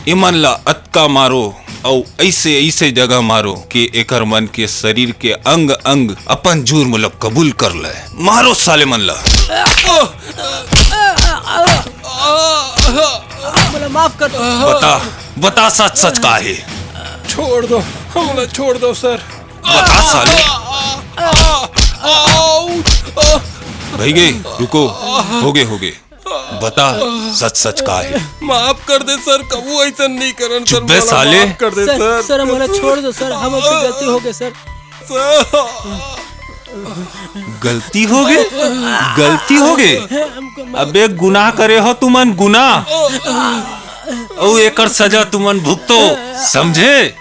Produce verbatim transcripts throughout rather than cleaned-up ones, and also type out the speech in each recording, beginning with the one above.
एमन ला अतका मारो अउ ऐसे ऐसे जगह मारो कि एकर मन के शरीर के अंग अंग अपन जुर्म ला कबूल कर ले। मारो साले मन ला। मोला माफ कर दो। बता, बता सच सच का हे। छोड़ दो, हमला छोड़ दो सर। बता साले। भैगे, रुको, होगे होगे। बता सच सच का हे। माफ कर दे सर, कबू ऐसा नहीं करन सर, चुप बे साले। माफ कर दे सर। सर, हमला छोड़ दो सर, हमसे गलती हो गई सर। गलती होगे? गलती होगे? अबे गुनाह करे हो तुमन, गुनाह। अउ एकर सजा तुमन भुगतो, समझे?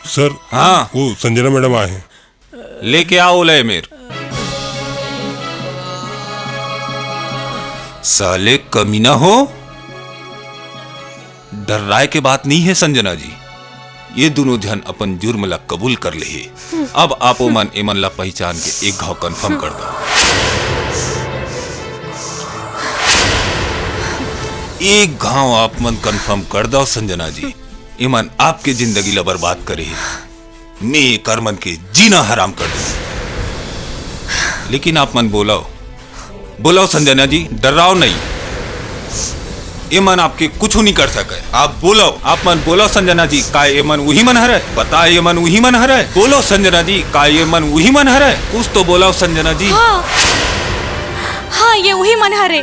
सर, हाँ। वो संजना मैडम आए हैं। लेके आओ ले मेर। साले कमीना हो, डर्राए के बात नहीं है संजना जी। ये दुनों झन अपन जुर्म ला कबूल कर ले हे। अब आप ओमन एमन ला पहिचान के एक घाव कन्फर्म कर दव। एक घाव आप मन कन्फर्म कर दव संजना जी, एमन आपके जिंदगी ला बर्बाद करे हे। मैं एकर मन के जीना हराम कर दूं। लेकिन आप मन बोलव, बोलव संजना जी, डर्राव नहीं। एमन आपके कुछू नहीं कर सके। आप बोलव, आप मन बोलव संजना जी, का एमन उही मन हरय? बता, एमन उही मन हरय? बोलव संजना जी, का एमन उही मन हरय? कुछ तो बोलव संजना जी। हाँ, हाँ, ये उही मन हरे,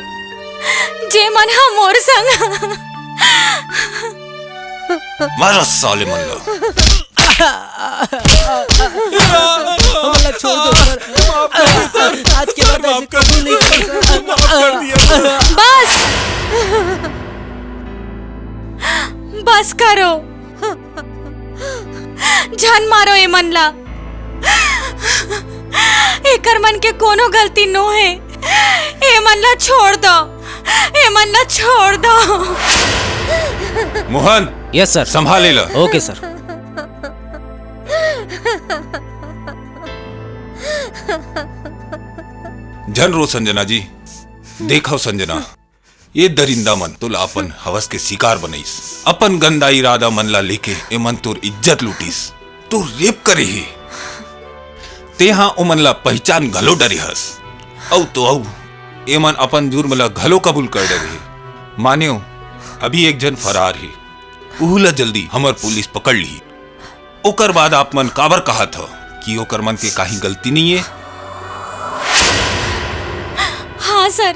जे मन हा मोर संग। मारो साले मन ला। हमला छोड़ दो सर। आज के बाद ऐसे कबूल नहीं करूंगा। बस, बस करो, झन मारो ए मन ला। एकर मन के कोनो गलती नो हे। ए मन ला छोड़ दो, ए मन ला छोड़ दो। Mohan, yes sir. संभाले ला। ओके सर। झन रो संजना जी। देखव संजना, ये दरिंदा मन तोला अपन हवस के शिकार बनइस, अपन गंदा इरादा मन ला लेके एमन तोर इज्जत लूटिस, तोर रेप करे हे। तेहा ओमन ला पहिचान घलो डरे हस। अउ तो अउ, एमन अपन जुर्म ला घलो कबूल कर डरे हे। मानेव, अभी एक झन फरार हे, उहू ला जल्दी हमर पुलिस पकड़ लिही। ओकर बाद आप मन काबर कहत हव कि ओकर मन के काही गलती नहीं है? हाँ सर,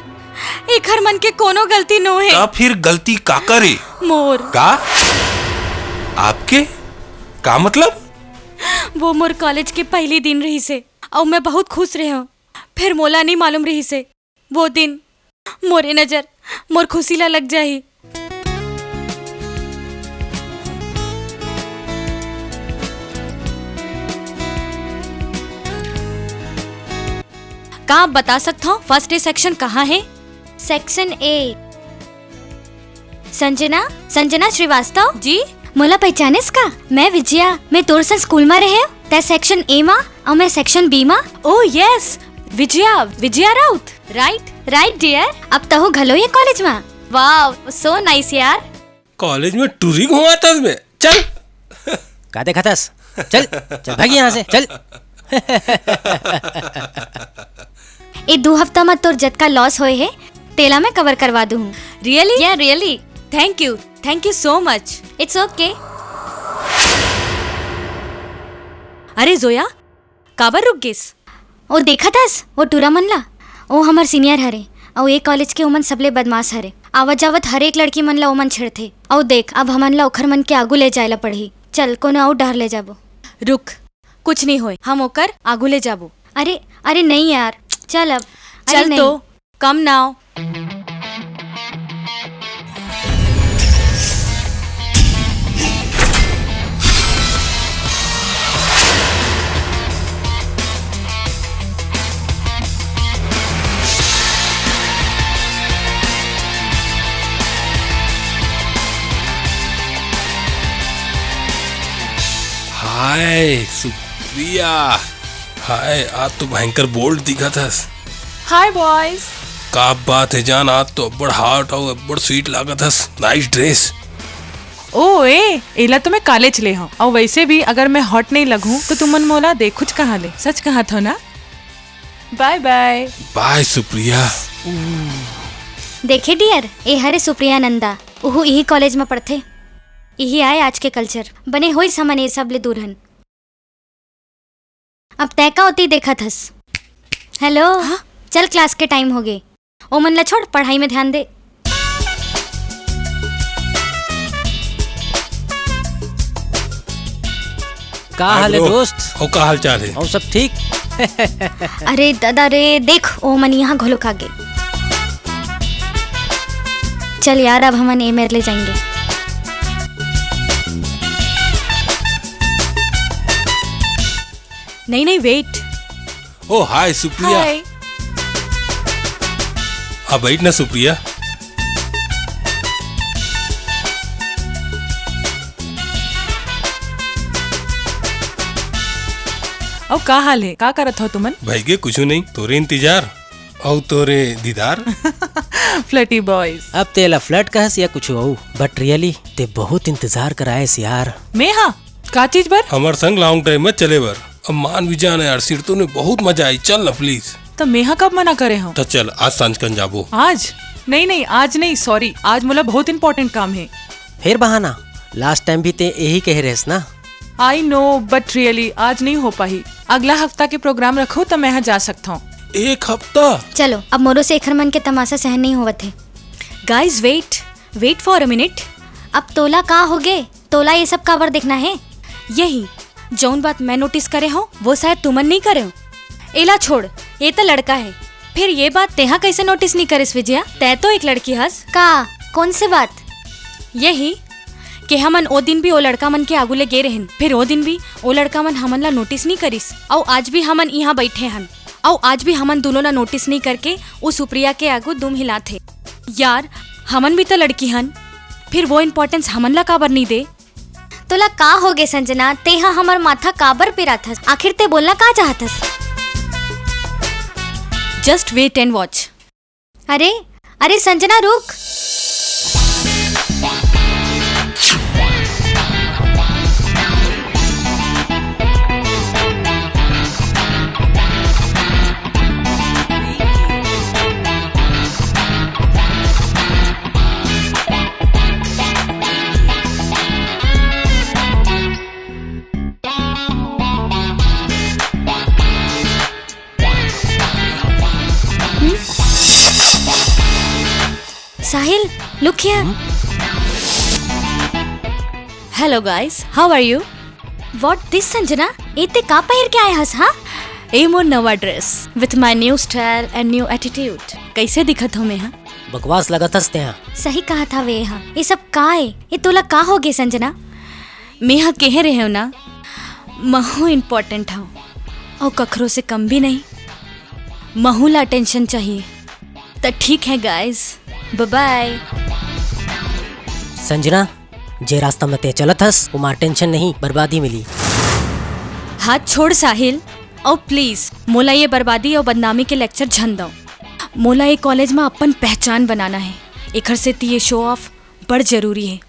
एखर मन के कोनो गलती नो हे। त फिर गलती काकर हे? मोर। का? आपके? का मतलब? वो मोर कॉलेज के पहली दिन रहिसे, अउ मैं बहुत खुश रहे हूँ। फिर मोला नहीं मालूम रहिसे, वो दिन मोरे नजर मोर खुशी ला लग जाही। का आप बता सकत हव फर्स्ट डे सेक्शन कहाँ हे? Section A. संजना, संजना श्रीवास्तव जी। मोला पहिचानेस का? मैं विजया। मैं तोर संग स्कूल मा रहे हूँ। तै सेक्शन ए मा अउ मैं सेक्शन बी मा। Oh yes, Vijaya, Vijaya Raut. Right, right dear. अब तहूँ घलो ये कॉलेज मा। वाओ, सो नाइस यार। कॉलेज में टूरी घुमाथस बे, चल। का देखथस? चल, चल भाग यहाँ से, चल। ए दू हफ्ता म तोर जतका लॉस होए हे, तेला मैं कवर करवा दूँ। Really? Yeah, really. Thank you, thank you so much. It's okay. अरे जोया, काबर रुक गेस? ओ देखत हस, ओ टूरा मन ला, ओ हमर सीनियर हरे, अउ ए कॉलेज के ओमन सबले बदमाश हरे। आवत जावत हर एक लड़की मन ला ओमन छेड़थे। अउ देख, अब हमन ला ओखर मन के आगू ले जाए ला पड़ही। चल, कोनो अउ डहर ले जाबो। रुक, कुछ नहीं होए, हम ओकर आगू ले जाबो। अरे, अरे नहीं यार, चल अब। अरे चल नहीं। तो, कम नाव। हाय सुप्रिया, हाय, आज तो भयंकर बोल्ड दिखत हस। हाय बॉयज। का बात है जान, आज तो अब्बड़ हॉट अउ अब्बड़ स्वीट लागत हस। Nice dress. ओ ए, एला तो मैं college ले हूँ। और वैसे भी अगर मैं hot नहीं लगूं तो तुमन मोला देखुच कहाँ ले? सच कहा था ना? Bye bye। Bye सुप्रिया। देखे dear, ए हरे सुप्रिया नंदा, उहू इही college में पढ़थे। इही आय आज के culture। बने होइस हमन ए सब ले दूर हन। अब तैं का ओती देखत हस? Hello। हाँ? चल, class के time होगे। ओमन ला छोड़, पढ़ाई में ध्यान दे। का हाल हे दोस्त? अउ का हाल चाल हे? अउ सब ठीक? अरे दादा रे, देख, ओमन यहाँ घलोक आगे। चल यार, अब हमन ए मेर ले जाएंगे। नहीं, नहीं, wait। ओ, hi सुप्रिया। Hi। आ, बैठ ना सुप्रिया। अउ का हाल हे? का करत हो तुमन? भइगे कुछु नहीं, तोरे इंतजार। अउ तोरे दीदार। Flirty boys। अब तेला flirt कहस या कुछु अउ, but really, ते बहुत इंतजार कराएस यार। मैं हाँ? का चीज बर? हमर संग long drive में चले बर। अब मान भी जाना यार, सिरतोन में बहुत मजा आई, चल ना please। त मेहा कब मना करे हूँ? त चल, आज सांझ कन जाबो। आज? नहीं, नहीं, आज नहीं, sorry, आज मोला बहुत important काम हे। फिर बहाना? Last time भी ते यही कहे रहेस ना। I know, but really, आज नहीं हो पाही। अगला हफ्ता के program रखो त मैं यहाँ जा सकता हूँ। एक हफ्ता? चलो, अब मोरो से एखर मन के तमाशा सहन नहीं होवत हे। Guys, wait, wait for a minute। अब तोला का होगे? तोला ये सब काबर देखना हे? यही, जौन बात मैं notice करे हूँ, वो शायद तुमन नहीं करे हो। एला छोड़, ये तो लड़का है। फिर ये बात तेहा कैसे notice नहीं करिस विजया? तै तो एक लड़की हस। का? कौन सी बात? यही कि हमन ओ दिन भी ओ लड़का मन के आगू ले गे रहन, फिर ओ दिन भी ओ लड़का मन हमन ला notice नहीं करिस, अउ आज भी हमन यहाँ बैठे हन, अउ आज भी हमन दोनों ला notice नहीं करके ओ सुप्रिया के आगू दुम हिलात हे। यार, हमन भी तो लड़की हन, फिर वो importance हमन ला काबर नहीं दे? तोला का होगे संजना? तेहा हमर माथा काबर पिराथस? आखिर ते बोलना का चाहथस? Just wait and watch। अरे, अरे संजना, रुक। साहिल, look here। Hello guys, how are you? What this Sanjana? ए ते का पहिर के आए हस, हाँ? ए मोर नवा dress with my new style and new attitude। कैसे दिखत हो मैं, हाँ? बकवास लगत हस तेहा। सही कहा था वे, हाँ। ये सब का है? ये तोला का होगे संजना? मैं हा कहे रहे हो ना, महू important हूँ और कखरो से कम भी नहीं। महू ला attention चाहिए। त ठीक है guys, bye bye। संजना, जे रास्ता में ते चलत हस, ओमा attention नहीं, बर्बादी मिली। हाथ छोड़ साहिल, और please मोला ये बर्बादी और बदनामी के lecture झन दो। मोला ये college में अपन पहचान बनाना है, एखर सेती ये show off बड़ जरूरी है।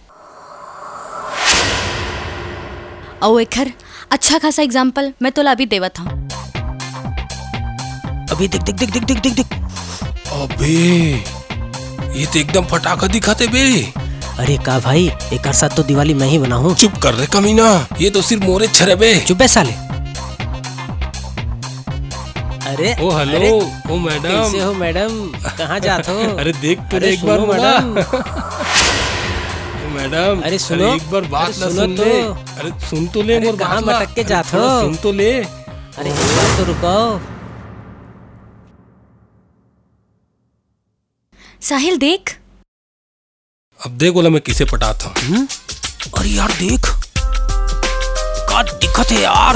अउ एखर अच्छा खासा example मैं तोला अभी देवत हूँ। अभी देख, देख, देख। अबे, ये तो एकदम फटाका दिखत हे बे। अरे का भाई, एकर साथ तो दिवाली मैं ही बनाहूँ। चुप कर रे कमीना, ये तो सिर्फ मोरे छरे बे। चुप बे साले। अरे, ओ, hello, अरे, ओ, madam। कैसे हो, madam? कहाँ जात हो? अरे, देख तो अरे, ले एक बार सुनो, मोला। madam। ओ, madam, अरे, सुनो। अरे, एक बार बात अरे, ला सुनो सुन तो। ले। अरे, सुन तो ले अरे, मोर कहाँ बात ला। मटक के अरे, जात थोड़ा हो? सुन तो ले। अरे, एक बार तो रुको। साहिल, देख। अब देख बोला मैं किसे पटात हूँ। हम्म? अरे यार देख, का दिक्कत है यार।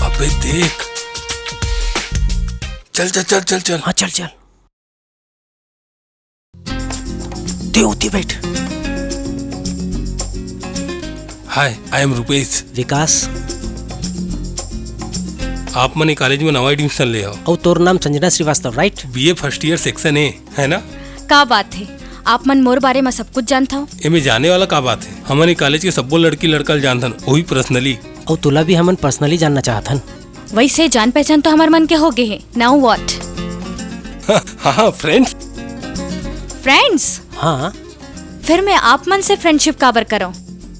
अबे देख, चल चल चल चल चल। हाँ चल चल। दे होती बैठ। Hi, I am Rupesh. विकास। आप मन ए कॉलेज में नवा एडमिशन ले हव। अउ तोर नाम Sanjana Srivastava, right? B A first year section A, है ना? का बात हे, आप मन मोर बारे म सब कुछ जानत हव? एमे जाने वाला का बात हे? हमन ए कॉलेज के सब्बो लड़की लड़का ल जानथन, ओही पर्सनली। अउ तोला भी हमन पर्सनली जानना चाहत हन। वैसे जान पहचान तो हमर मन के हो गए हे, now what? हाँ, हाँ, फ्रेंड्स। फ्रेंड्स? हाँ। फिर मैं आप मन से फ्रेंडशिप काबर करव?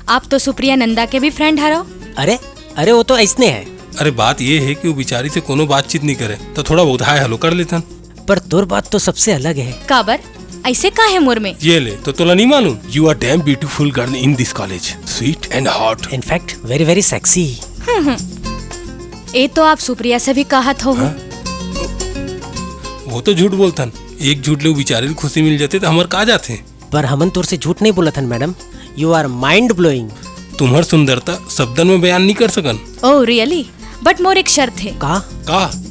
आप तो सुप्रिया नंदा के भी फ्रेंड हरव। अरे, अरे, वो तो ऐसने है। अरे, बात ये है कि वो बेचारी से कोनो बातचीत नहीं करे, तो थोड़ा बहुत हाय हेलो कर लेथन। पर तोर बात तो सबसे अलग है। काबर? ऐसे का है मोर में? ये ले, तो तोला नहीं मालूम? You are damn beautiful girl in this college, sweet and hot। In fact, very, very sexy। हम्म, हम्म। ए तो आप सुप्रिया से भी कहत हो। हाँ? वो तो झूठ बोलथन, एक झूठ ले वो बेचारी ल खुशी मिल जाते तो हमर का जाथे। पर हमन तोर से झूठ नहीं बोलत हन, madam. You are mind blowing। तुम्हर सुंदरता शब्दन में बयान नहीं कर सकन। Oh, really? But मोर एक शर्त हे। का? का?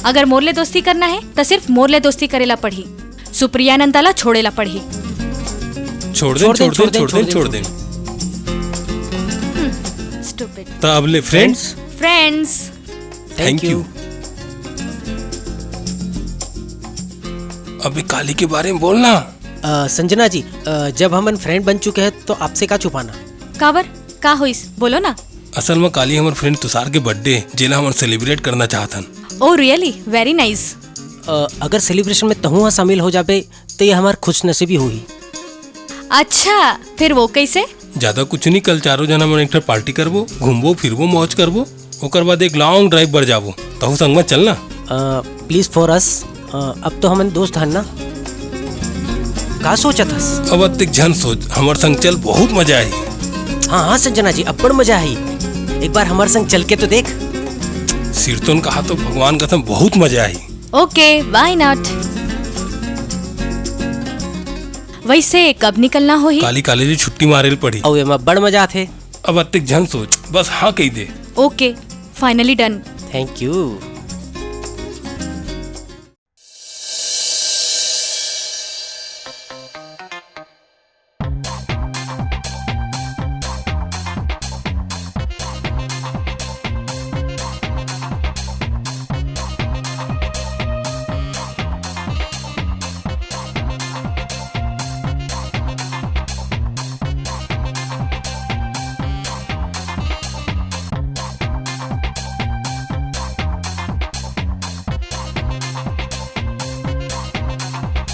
अगर मोर ले दोस्ती करना हे, त सिर्फ मोर ले दोस्ती करेला पड़ही। सुप्रिया नंदा ला छोड़ेला पड़ही। छोड़ देन, छोड़ देन, छोड़ देन, छोड़ देन, छोड़ देन। Stupid। त अब ले फ्रेंड्स। फ्रेंड्स। Thank you। अबे काली के बारे में बोलना। अ, संजना जी, अ, जब हमन फ्रेंड बन चुके हैं तो आपसे का छुपाना? काबर? का होइस? बोलो ना। असल में काली हमर फ्रेंड तुषार के बर्थडे हे, जेला हमन सेलिब्रेट करना चाहत हन। Oh, really? Very nice। अ, अगर सेलिब्रेशन में तहूँ ह शामिल हो जाबे, तो ये हमार खुशनसीबी होही। अच्छा, फिर वो कैसे? ज्यादा कुछ नहीं, कल चारों जना मन एक ठन पार्टी करबो, घूमबो, फिरबो, मौज करबो, ओकर बाद एक लॉन्ग ड्राइव बर जाबो। तहूँ संग में चलना। अ, please for us, अ, अब तो हमन दोस्त हन ना? का सोचत हस? अब अतिक झन सोच, हमर संग चल, बहुत मजा आही। हाँ, हाँ, संजना जी, अब्बड़ मजा आही। एक बार हमर संग चल के तो देख। सिरतोन कहा तो भगवान कसम बहुत मजा आही। Okay, why not? वैसे कब निकलना होही? काली कॉलेज छुट्टी मारे ल पड़ी। अउ एमा अब्बड़ मजा आथे। अब अतिक झन सोच, बस हाँ कही दे। Okay, finally done। Thank you।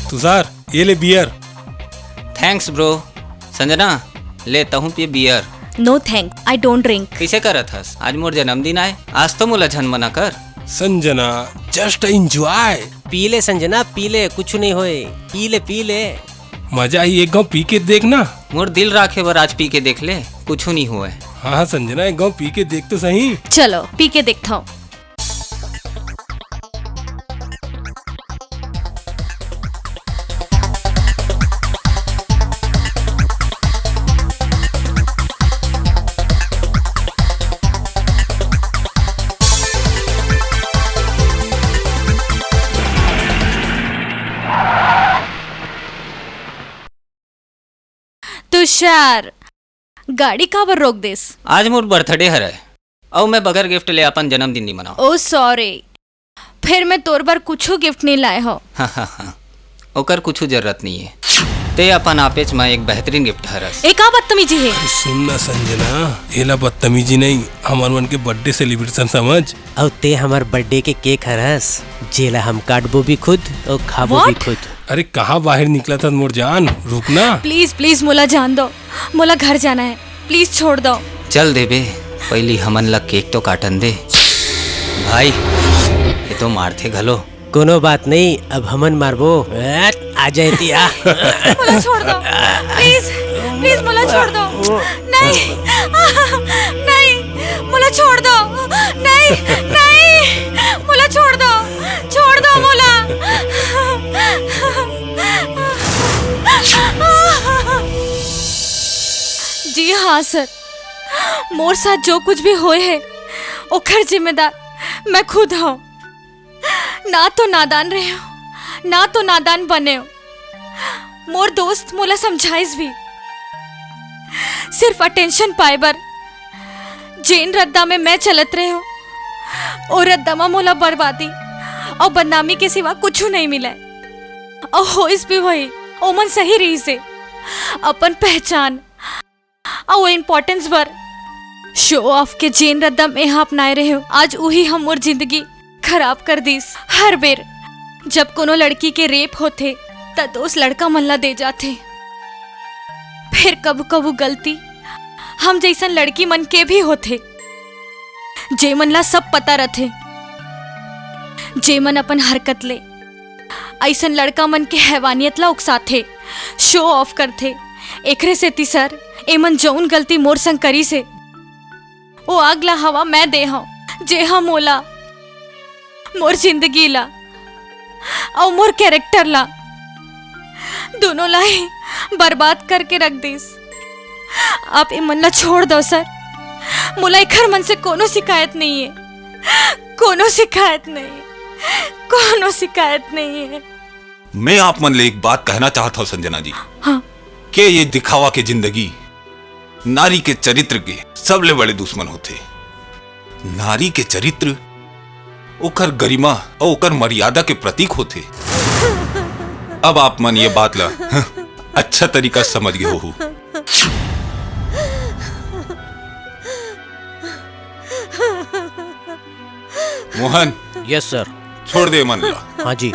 Tushar, ये ले बियर। Thanks bro। संजना, ले तहूँ पिए beer. No thanks, I don't drink। कइसे करत हस? आज मोर जन्मदिन आय, आज तो मोला झन मना कर। Sanjana, just enjoy। पी ले संजना, पी ले, कुछु नहीं होए। पी ले, पी ले। मजा ही एक घाव पी के देख ना। मोर दिल राखे बर आज पी के देख ले, कुछु नहीं होए। हाँ, हाँ संजना, एक घाव पी के देख तो सही। चलो, पी के देखता हूँ। तुषार, गाड़ी काबर रोक देस? आज मोर बर्थडे हरय, अउ मैं बगैर गिफ्ट ले अपन जन्मदिन नी मनाओं। Oh sorry, फिर मैं तोर बर कुछू गिफ्ट नी लाए हो। हाँ, हाँ, हाँ, ओकर कुछू जरूरत नहीं है। ते अपन आपेच म एक बेहतरीन गिफ्ट हरस। ए का बदतमीजी है? अरे सुन ना संजना, एला बदतमीजी नहीं, हमर मन के बर्थडे सेलिब्रेशन समझ। अउ ते हमर बर्थडे के केक हरस, जेला हम काटबो भी खुद अउ खाबो भी What? खुद। अरे कहाँ बाहर निकला था मोर जान, रुक ना। Please, please मोला जान दो, मोला घर जाना है, please छोड़ दो। चल देबे, पहली हमन ला केक तो काटन दे। भाई, ये तो मारथे घलो। कोनो बात नहीं, अब हमन मारबो। आ जाए ती, आ। मोला छोड़ दो, please, please मोला छोड़ दो। नहीं, नहीं, मोला छोड़ दो। नहीं, नहीं, मोला छोड़ दो, छोड़ दो मोला। जी हाँ सर, मोर साथ जो कुछ भी होए है, ओखर जिम्मेदार मैं खुद हूँ। ना तो नादान रहे हो, ना तो नादान बने हो। मोर दोस्त मोला समझाइस भी, सिर्फ अटेंशन पाए बर जेन रद्दा में मैं चलत रहे हो, ओ रद्दा म मोला बर्बादी अउ बदनामी के सिवा कुछु नइ मिलय। अउ होइस भी वही, ओमन सही रहिस हे। अपन पहचान अउ इंपॉर्टेंस बर शो ऑफ के जेन रद्दा मेंहा अपनाए रहेंव, आज उही ह मोर जिंदगी खराब कर दिस। हर बेर जब कोनो लड़की के रेप होथे, त दोष लड़का मन ला दे जाथे। फेर कभू-कभू गलती हम जइसन लड़की मन के भी होथे, जेमन ला सब पता रथे, जेमन अपन हरकत ले अइसन लड़का मन के हैवानियत ला उकसाथे, शो ऑफ करथे। एकरे सेती सर, एमन जउन गलती मोर संग करिस हे, ओ आग ला हवा मैं दे हंव, जेहा मोला, मोर जिंदगी ला अउ मोर कैरेक्टर ला, दूनों ला ही बर्बाद करके रख दिस। आप एमन ला छोड़ दव सर, मोला एखर मन से कोनो शिकायत नइ हे, कोनो शिकायत नइ हे, कोनो शिकायत नइ हे। मैं आप मन ले एक बात कहना चाहत हंव संजना जी, हाँ। के ये दिखावा के जिंदगी नारी के चरित्र के सबले बड़े दुश्मन होथे। नारी के चरित्र ओकर गरिमा अउ ओकर मर्यादा के प्रतीक होथे। अब आप मन ये बात ला अच्छा तरीका से समझ गे होहू। Mohan, yes sir. छोड़ दे एमन ला। हाँ जी।